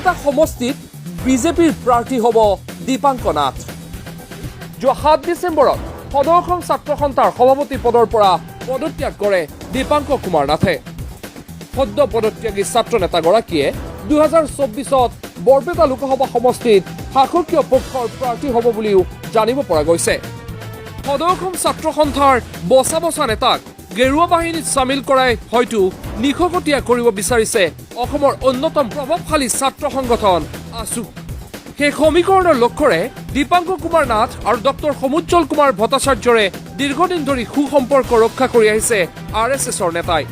বৰপেটা সমষ্টিত বিজেপিৰ প্ৰাৰ্থী হ'ব দীপাংক নাথ। যোৱা 7 ডিচেম্বৰত সদৌ অসম ছাত্ৰ সন্থাৰ সভাপতি পদৰ পৰা পদত্যাগ কৰে দীপাংক কুমাৰ নাথে। সদ্য পদত্যাগী ছাত্ৰ নেতাগৰাকীয়ে 2024ত বৰপেটা লোকসভা সমষ্টিত শাসকীয় পক্ষৰ প্ৰাৰ্থী হ'ব বুলিও জানিব পৰা গৈছে। সদৌ অসম ছাত্ৰ সন্থাৰ বচা বচা নেতাক গেৰুৱা বাহিনীত চামিল কৰাই হয়তো নিশকতীয়া কৰিব বিচাৰিছে অসমৰ অন্যতম প্ৰভাৱশালী ছাত্ৰ সংগঠন আছু। সেই সমীকৰণৰ লক্ষ্যৰে দীপাংক কুমাৰ নাথ আৰু ডক্টৰ সমুজ্জ্বল কুমাৰ ভট্টাচাৰ্যৰে দীৰ্ঘদিন ধৰি সুসম্পৰ্ক ৰক্ষা কৰি আহিছে আৰ এছ এছৰ নেতাই।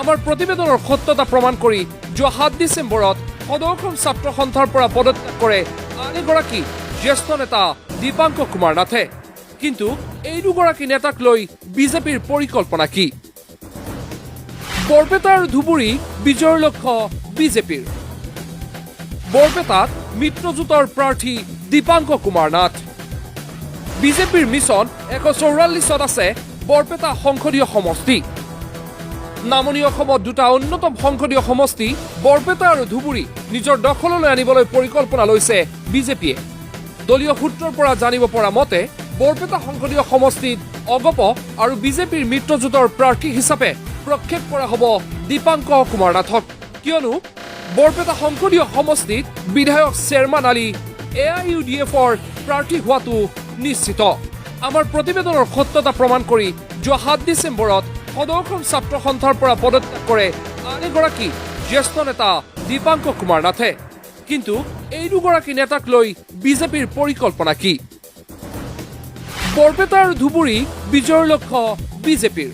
আমাৰ প্ৰতিবেদনৰ সত্যতা প্ৰমাণ কৰি যোৱা 7 ডিচেম্বৰত সদৌ অসম ছাত্ৰ সন্থাৰ পৰা পদত্যাগ কৰে আন এগৰাকী জ্যেষ্ঠ নেতা দীপাংক কুমাৰ নাথে। কিন্তু এই দুগৰাকী নেতাক লৈ বিজেপিৰ পৰিকল্পনা কি? বৰপেটা আৰু ধুবুৰী বিজয়ৰ লক্ষ্য বিজেপিৰ। বৰপেটাত মিত্ৰজোঁটৰ প্ৰাৰ্থী দীপাংক কুমাৰ নাথ। বিজেপিৰ মিছন 144ত আছে বৰপেটা সংসদীয় সমষ্টি। নামনি অসমত দুটা অন্যতম সংসদীয় সমষ্টি বৰপেটা আৰু ধুবুৰী নিজৰ দখললৈ আনিবলৈ পৰিকল্পনা লৈছে বিজেপিয়ে। দলীয় সূত্ৰৰ পৰা জানিব পৰা মতে, বৰপেটা সংসদীয় সমষ্টিত অগপ আৰু বিজেপিৰ মিত্ৰজোঁটৰ প্ৰাৰ্থী হিচাপে প্ৰক্ষেপ কৰা হ'ব দীপাংক কুমাৰ নাথক। কিয়নো বৰপেটা সংসদীয় সমষ্টিত বিধায়ক শ্বেৰমান আলী এ I U D এফৰ প্ৰাৰ্থী হোৱাটো নিশ্চিত। আমাৰ প্ৰতিবেদনৰ সত্যতা প্ৰমাণ কৰি যোৱা 7 ডিচেম্বৰত সদৌ অসম ছাত্ৰ সন্থাৰ পৰা পদত্যাগ কৰে আন এগৰাকী জ্যেষ্ঠ নেতা দীপাংক কুমাৰ নাথে। কিন্তু এই দুগৰাকী নেতাক লৈ বিজেপিৰ পৰিকল্পনা কি? বৰপেটা আৰু ধুবুৰী বিজয়ৰ লক্ষ্য বিজেপিৰ।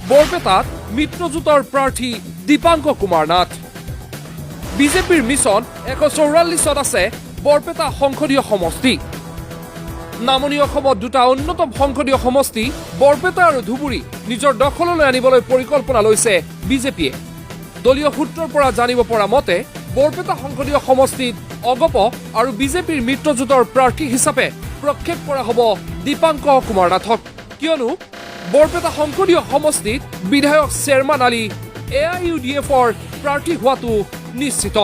বৰপেটাত মিত্ৰজোঁটৰ প্ৰাৰ্থী দীপাংক কুমাৰ নাথ। বিজেপিৰ মিছন 144ত আছে বৰপেটা সংসদীয় সমষ্টি। নামনি অসমত দুটা অন্যতম সংসদীয় সমষ্টি বৰপেটা আৰু ধুবুৰী নিজৰ দখললৈ আনিবলৈ পৰিকল্পনা লৈছে বিজেপিয়ে। দলীয় সূত্ৰৰ পৰা জানিব পৰা মতে, বৰপেটা সংসদীয় সমষ্টিত অগপ আৰু বিজেপিৰ মিত্ৰজোঁটৰ প্ৰাৰ্থী হিচাপে প্ৰক্ষেপ কৰা হ'ব দীপাংক কুমাৰ নাথক। কিয়নো বৰপেটা সংসদীয় সমষ্টিত বিধায়ক শ্বেৰমান আলী এ I U D এফৰ প্ৰাৰ্থী হোৱাটো নিশ্চিত।